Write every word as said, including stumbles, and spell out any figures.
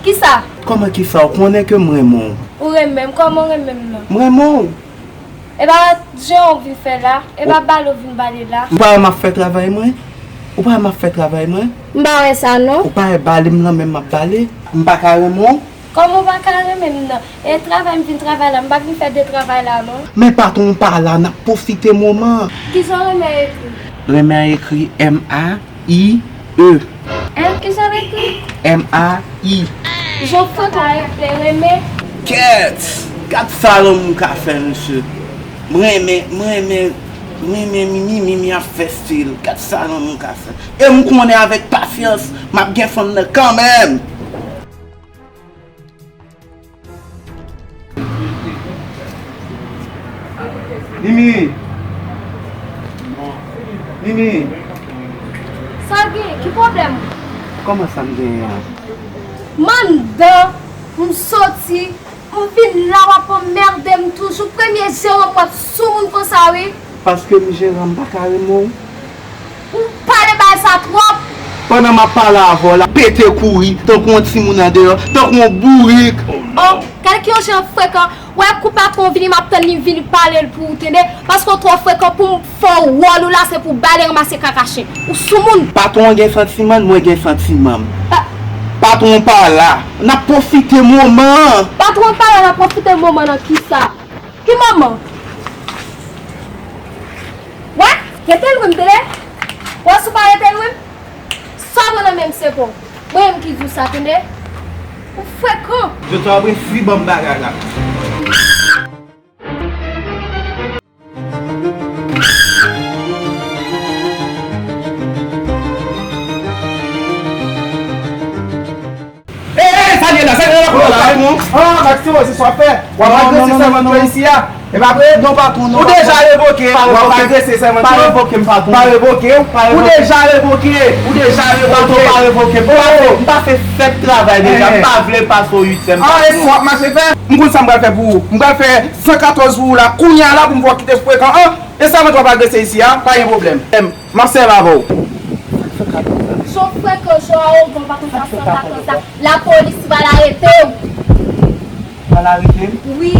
Kisa? Kòman kisa? Ou konnen ke m renmen w. Ou renmen m? Kòman w renmen m nan? M renmen w. E pa jan w vin fè la? E pa bale w vin bale la? Ou pa wè m ap fè travay mwen? Ou pa wè m ap fè travay mwen? M pa wè sa non. Ou pa wè bale m nan menm m ap bale? M pa ka renmen w? Kòman w pa ka renmen m nan? E travay m vin travay la, m pa vin fè de travay la non. Men patwon w pa la, n ap pwofite moman an. Kisa w renmen ekri? Renmen an ekri M A I E. Hein? Kisa w ekri? M A I. Jan w frekan w rele renmen. Kèt! Gad sa lanmou ka fè, mesye. M renmen, m renmen, m renmen Mimi, Mimi ap fè stil. Gad sa lanmou ka fè. E m konnen avèk pasyans, m ap gen fanm nan kanmenm. Mimi! Mimi! Sa gen? Ki pwoblèm? Kòman sa m genyen an? Mandan, m soti, m vin la w ap anmède m toujou. Premye jeran m w ap sou moun konsa wi. Paske m jeran m pa ka renmen w. Ou pale bay sa twòp. Pandan m ap pale avè w la, pete kouri tankou yon timoun andeyò, tankou yon bourik. Oh, gade ki yon jan frekan. Wè kou patwon vini, m ap tann li vini pale l pou ou tande. Paske w twò frekan pou m fè w wòl ou la, se pou w bale ranmase kaka chen. Ou sou moun. Patwon gen santiman, mwen gen santiman m. Pa- Patwon pa la. N ap pwofite moman an. Patwon pa la, n ap pwofite moman nan kisa? Ki moman? Wè, rete lwen m tande. Wè si w pa rete lwen m, sa w pran nan men m se pa w. Mwen menm ki di w sa tande. Ou frekan. Jodi a w ap resi ban m bagay la. Ey, ey, sa gen la, sa gen la, patwon? Ah, Maximo, se sa w ap fè. W ap agrese sèvant yo isi a. E pa vre? Non, patwon, non. Ou deja revoke. W ap agrese sèvant yo. Pa revoke m, patwon. Pa revoke w. Ou deja revoke. Ou deja revoke. Patwon, pa revoke m. M pa fè, m pa fè sèt travay deja. M pa vle pase w uityèm, patwon. Ah, e sa w ap mache fè? M konn sa m pral fè pou ou. M pral fè san katòz pou ou la. Kounye a la pou m fè w kite frekan an. E sèvant w ap agrese isi a. Pa gen pwoblèm. M ap sèvi avè w. Jan w frekan, jan w awogan, w pa konn sa san katòz la. Lapolis pral arete w. Pral arete m? Wi.